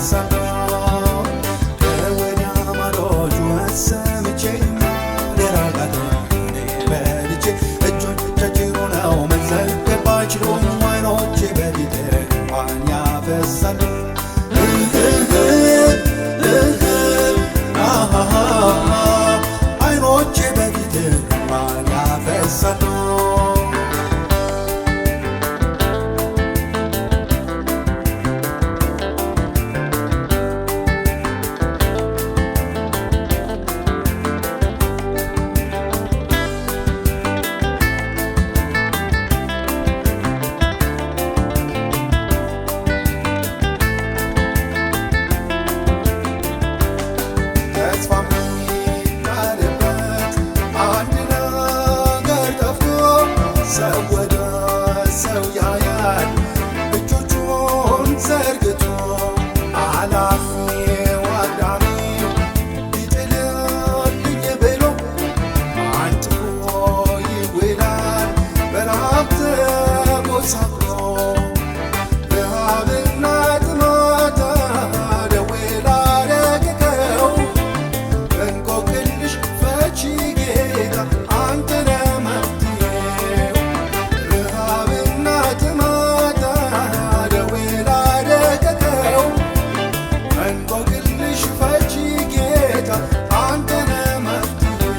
ያፈሳሉ። ከወዲያ ማዶ ጩኸት ሰምቼ ደራቃተኝ እኔ በልቼ እጆቻችን ሆነው መዘርገብ ባይችሉም አይኖቼ በፊቴ እንባን ያፈሳሉ። አይኖቼ በፊቴ እንባን ያፈሳሉ። ተስፋ የሚጣልበት አንድ ነገር ጠፍቶ ሰው ወደ ሰው ያያል እጆቹን ዘርግቶ አላፊው አግዳሚው ቢጥልልኝ ብሎ አንጥፎ ይውላል በረሃብ ተጎሳቅሎ። ረሃብና ጥማት ደዌ ላረቀቀው እንቆቅልሽ ፈቺ ጌታ አንተ ነህ መፍትሄው። ረሃብና ጥማት ደዌ ላደቀቀው እንቆቅልሽ ፈቺ ጌታ አንተ ነህ መፍትሄው።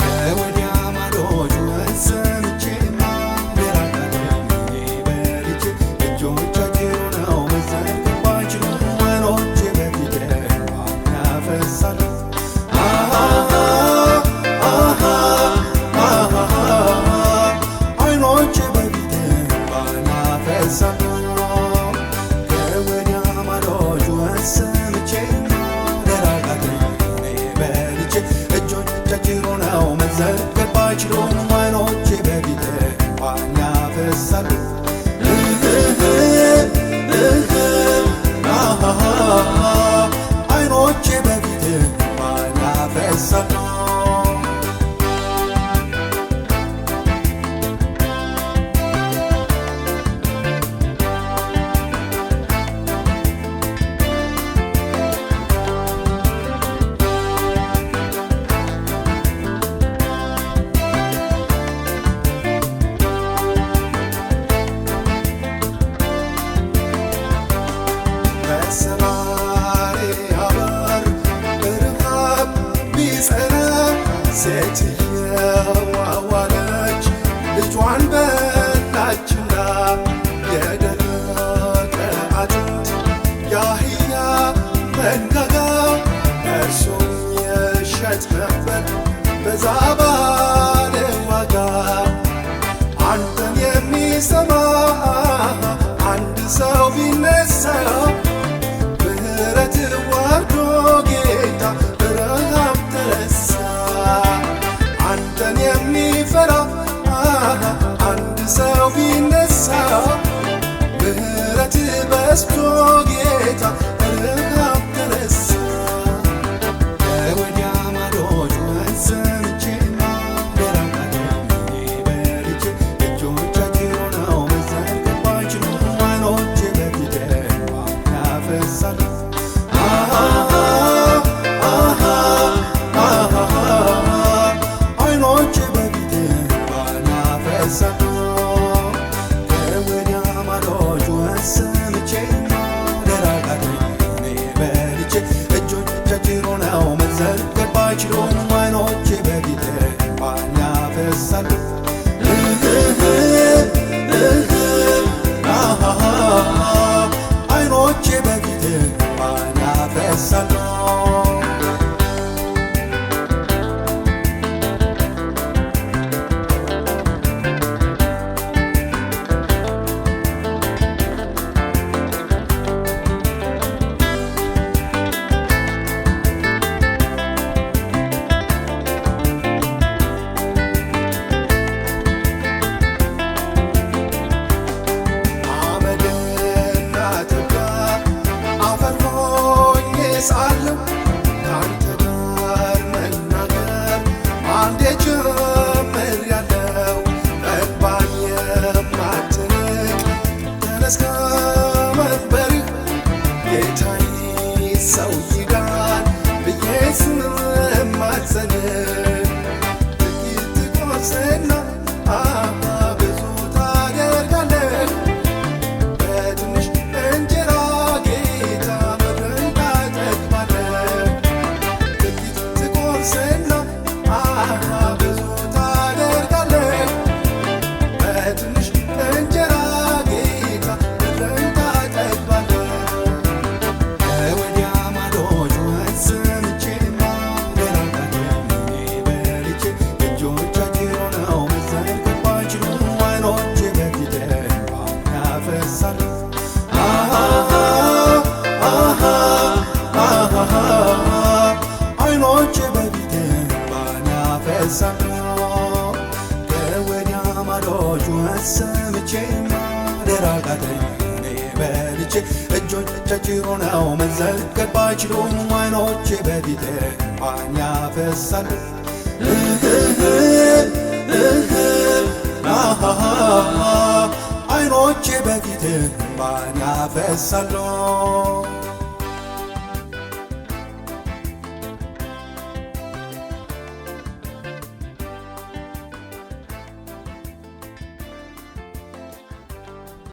ከወዲያ ማዶ ጩኸት ሰምቼ ማደር አቃተኝ እኔ በልቼ እጆቻችን ሆነው መዘርገብ ባይችሉም አይኖቼ በፊቴ እንባን ያፈሳሉ። አይኖቼ በፊቴ እንባን ያፈሳሉ። ከወዲያ ማዶ ጩኸት ሰምቼ ማደር አቃተኝ እኔ በልቼ እጆቻችን ሆነው መዘርገብ ባይችሉም አይኖቼ በፊቴ እንባን ያፈሳሉ። አይኖቼ በፊቴ እንባን ያፈሳሉ። በሰማርያ በር ረሃብ ቢጸና ሴትየዋ ዋለች ልጇን በላችና የደረቀ አጥንት የአህያ መንጋጋ እርሱም ይሸጥ ነበር በዛ ባለ ዋጋ። አንተን የሚሰማ አንድ ሰው ቢነሳ ምህረት ወርዶ ጌታ ረሃብ ተረሳ። አንተን የሚፈራ አንድ ሰው ቢነሳ ምህረት በዝቶ ጌታ ረሃብ ተረሳ። ከወዲያ ማዶ ጩኸት ሰምቼ ማደር አቃተኝ እኔ በልቼ እጆቻችን ሆነው መዘርገብ ባይችሉም አይኖቼ በፊቴ እንባን ያፈሳሉ። አይኖቼ በፊቴ እንባን ያፈሳሉ። ከወዲያ ማዶ ጩኸት ሰምቼ ማደር አቃተኝ እኔ በልቼ እጆቻችን ሆነው መዘርገብ ባይችሉም አይኖቼ በፊቴ እንባን ያፈሳሉ። አይኖቼ በፊቴ እንባን ያፈሳሉ። ጌታዬ ሰው ይዳን ብዬ ስማጸን፣ ጥቂት ትቆርስና አባ ብዙ ታደርጋለህ። በትንሽ እንጀራ ጌታ ምድርን ታጠግባለህ። ጥቂት ትቆርስና አባ ብዙ ታደርጋለህ። በትንሽ እንጀራ ጌታ ምድርን ታጠግባለህ። ከወዲያ ማዶ ጩኸት ሰምቼ ማደር አቃተኝ እኔ በልቼ፣ እጆቻቸው ነው መዘርጋት ባይችሉ ዓይኖቼ በፊቴ እንባን ያፈሳሉ። አሃ አሃ አሃ ዓይኖቼ በፊቴ እንባን ያፈሳሉ። ከወዲያ ማዶ ጩኸት ሰምቼ ማደር አቃተኝ እኔ በልቼ፣ እጆቻቸው ሆነው መዘርጋት ባይችሉም ዓይኖቼ በፊቴ እንባን ያፈሳሉ። አሃ ዓይኖቼ በፊቴ እንባን ያፈሳሉ።